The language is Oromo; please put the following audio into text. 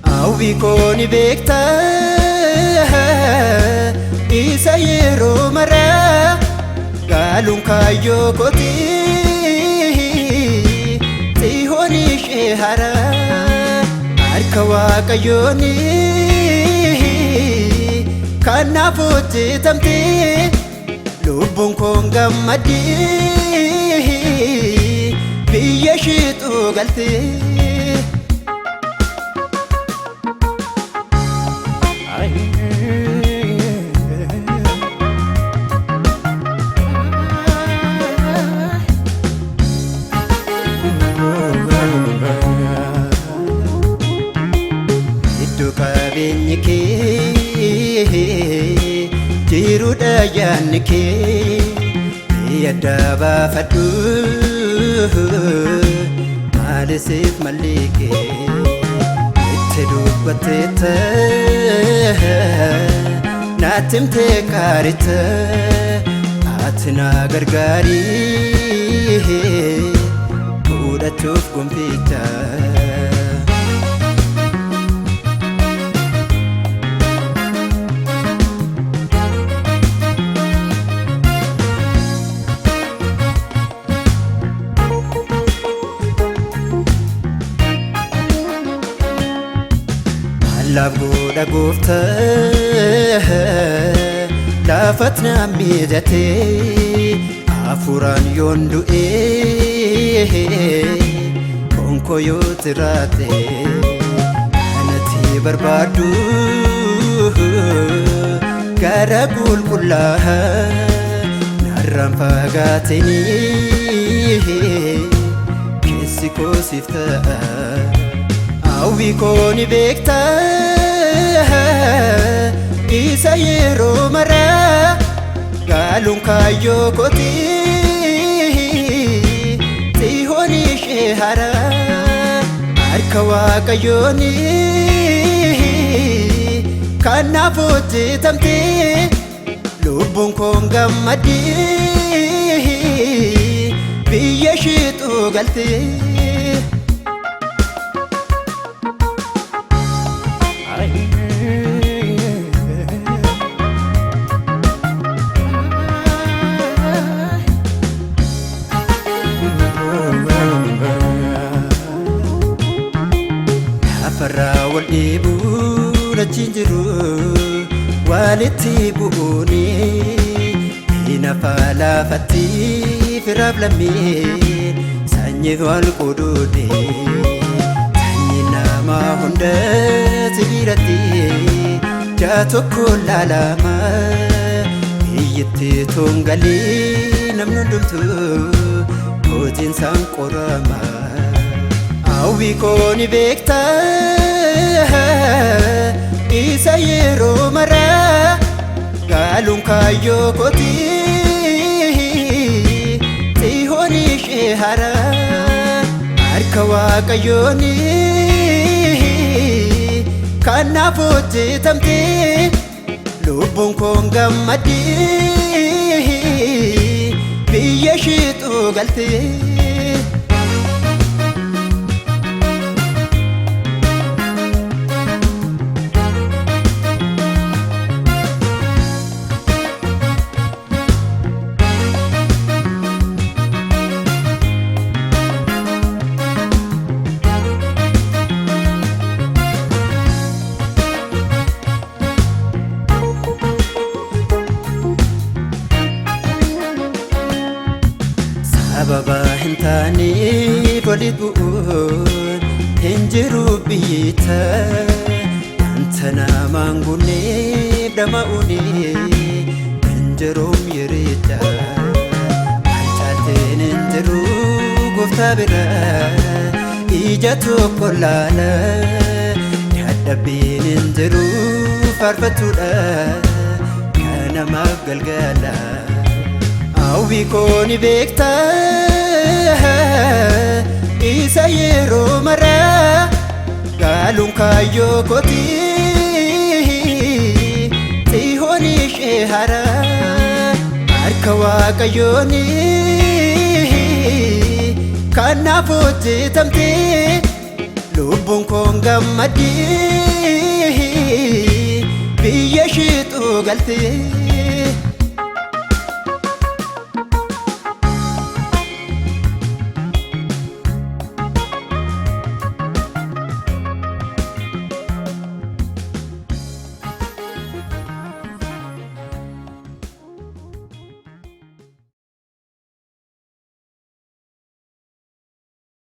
Hawwi koo ni beekta isa yeroo maraa gaaluun kaayyoo kooti xihoon ishee haraa harka waaqayyooni kanaaf hojjetamte lubbuun koon gammaddi biyya isheetu galte. Iddoo qabeenyi kee jiruudha yaadni kee adda baafadhu maalisiif malli kee itti dubbatteetta naatti himtee qaarita ati na gargaarii fuudhachuuf gonficha. Allaaf godha gooftaa laafat na mijatee hafuuraan yoon du'ee foon yoo jiraate kanatti barbaadu gara qulqullaa narraan fagaatinii keessi koo siif ta'a. Hawwi koo ni beekta isa yeroo maraa gaaluun kaayyoo kooti xihoon ishee haraa harka waaqayyooni kanaaf hojjetamte lubbuun koon gammaddi biyya isheetu galte. Lafarraa wal dhiibuu achiin jiru walitti bu'uuni hinafaa lafatti firaaf lammii sanyii wal qodoode sanyii nama hunda sibiiratti jaa tokko laalama biyyatti toongalee namni hundumtu hojiin isaan qorama. Hawwi koo ni beekta isa yeroo maraa gaaluun kaayyoo kooti xihoon ishee haraa harka waaqayyooni kanaaf hojjetamte lubbuun koon gammaddi biyya isheetu galte. Sababa hin taaneef walitti bu'uun hin jiru biyyitta wanta namaan guunneef dhama'uun hin jiruum yereedha. Alcaalteen hin jiru gooftaa bira ija tokko laala dadhabbiin hin jiru faarfattuudha kanamaaf galgala. Hawwi koo ni beekta isa yeroo maraa Gaaluun kaayyoo kooti xihoon ishee haaraa harka waaqayyooni kanaaf hojjetamte lubbuun koon gammaddi biyya isheetu galte.